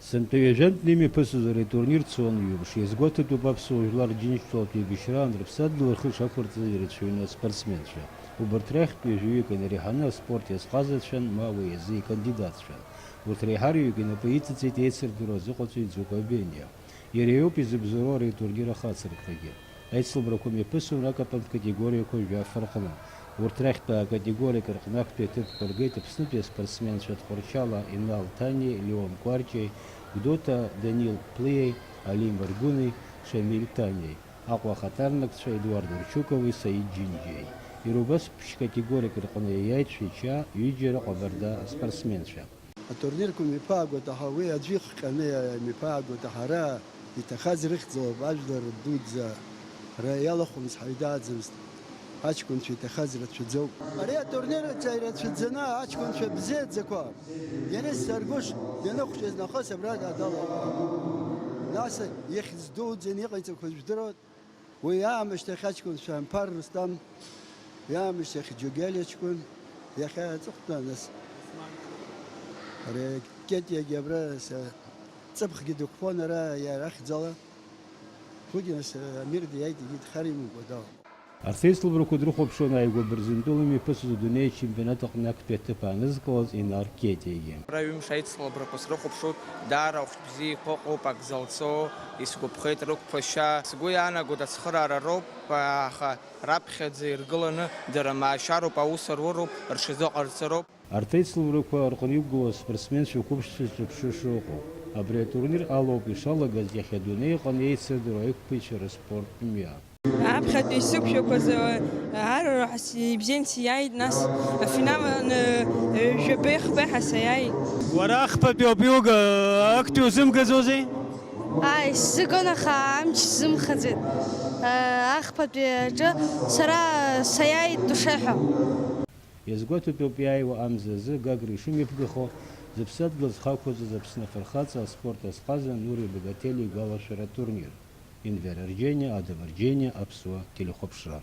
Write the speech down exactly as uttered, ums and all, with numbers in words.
Сынтәа ҩажәантәны имҩаԥысыз ари атурнир цон ҩымш. Иазгәаҭатәуп Аԥсуа жәлар Џьынџьтәылатә еибашьраан рыԥсадгьыл рхы шақәырҵаз ирацәаҩны аспортсменцәа. Убарҭ рахьтә ҩажәаҩык инареиҳаны аспорт иазҟазацәан, ма уи азы икандидатцәан. Урҭ реиҳараҩык инапы иҵыҵит еицырдыруа азыҟаҵаҩ Ӡыкәа Бениа. Иара иоуп изыбзоуроу ари атурнир ахацыркрагьы. Аицлабрақәа мҩаԥысуан акапантә категориақәа жәаф рҟны. Урҭ рахьтә акатегориак рҟны актәи аҭыԥқәа ргеит Аԥснытәи аспортсменцәа Тҟәарчал Инал Ҭаниеи Леон Кәарҷиеи, Гәдоуҭа Данил Плиеи, Али Маргәыни, Шамиль Ҭаниеи, Аҟәа ахаҭарнакцәа Едуард Урчукови Саид Џьынџьиеи. Иара убас ԥшь категориак рҟны иааит Шәача, ҩыџьара Ҟәабарда аспортсменцәа. Атурнирқәа мҩаԥаагоит, аха уи аӡәы ихҟьаны мҩаԥаагоит, аха ара иҭахаз рыхьӡалоуп, ажәлар дуӡӡа ара иалахәымыз ҳаҩдаӡамызт, аҷкәынцәа иҭахаз рацәаӡоуп. Ари атурнир рацәаӡаны аҷкәынцәа бзиаӡақәа ианысзааргош, ианыхәҷыз нахыс абра далахәын. Нас ихьӡ дуӡӡаны иҟаиҵақәаз жәдыруан. Уи аамышьҭахь аҷкәынцәа Амԥар Рустам, уи аамышьҭахь Џьогьали аҷкәын, иахьа аҵыхәтәан, нас, ари Кетиагьы абра са, ҵыԥхгьы дықәԥон ара иара ахьӡала. Уигьы, нас, Амир диааит, егьи дхар имамкәа далахәын. Арҭ аицлабрақәа дрыхәаԥшуан ааигәа Бырзентәыла имҩаԥысыз адунеи ачемпионат аҟны актәи аҭыԥ аанызкылаз Инар Кетиагьы. Ара ҩымш аицлабрақәа срыхәаԥшуеит, даара ахәшә бзиақәа ыҟоуп, ак залцо, исгәаԥхеит рықәԥашьа. Сгәы иаанагоит ацхыраара роуп, аха раԥхьаӡа иргыланы дара маашьароуп, аус руроуп, рҽазыҟарҵароуп. Арҭ аицлабрақәа рҟны иқәгылоу аспортсменцәа уқәыԥшцәа зҿыԥшыша ыҟоуп. Абри атурнир алоуп ишалагаз иахьа адунеи аҟны еицырдыруа аиқәԥаҩцәа рыспорттә мҩа. Аԥхьатәи сықәшәақәаз, э, арра ҳәа ибзиан сиааит, нас афинал аҟны, э, жәабеи хбеи ҳәа саиааит. Уара ахԥатәи ауп иуга, актәи узымгаӡозеи? Ааи, сзыгон, аха амч сзымхаӡеит. Э, ахԥатәи аҿы сара саиааит душеҳәа. Иазгәаҭатәуп иааиуа амза азы Гагра ишымҩаԥгахо, зыԥсадгьыл зхы ақәызҵаз Аԥсны афырхаҵа аспорт азҟаза Нури Багатели игәалашәара атурнир. Енвер Арџьениа, Адам Арџьениа, Аԥсуа телехәаԥшра.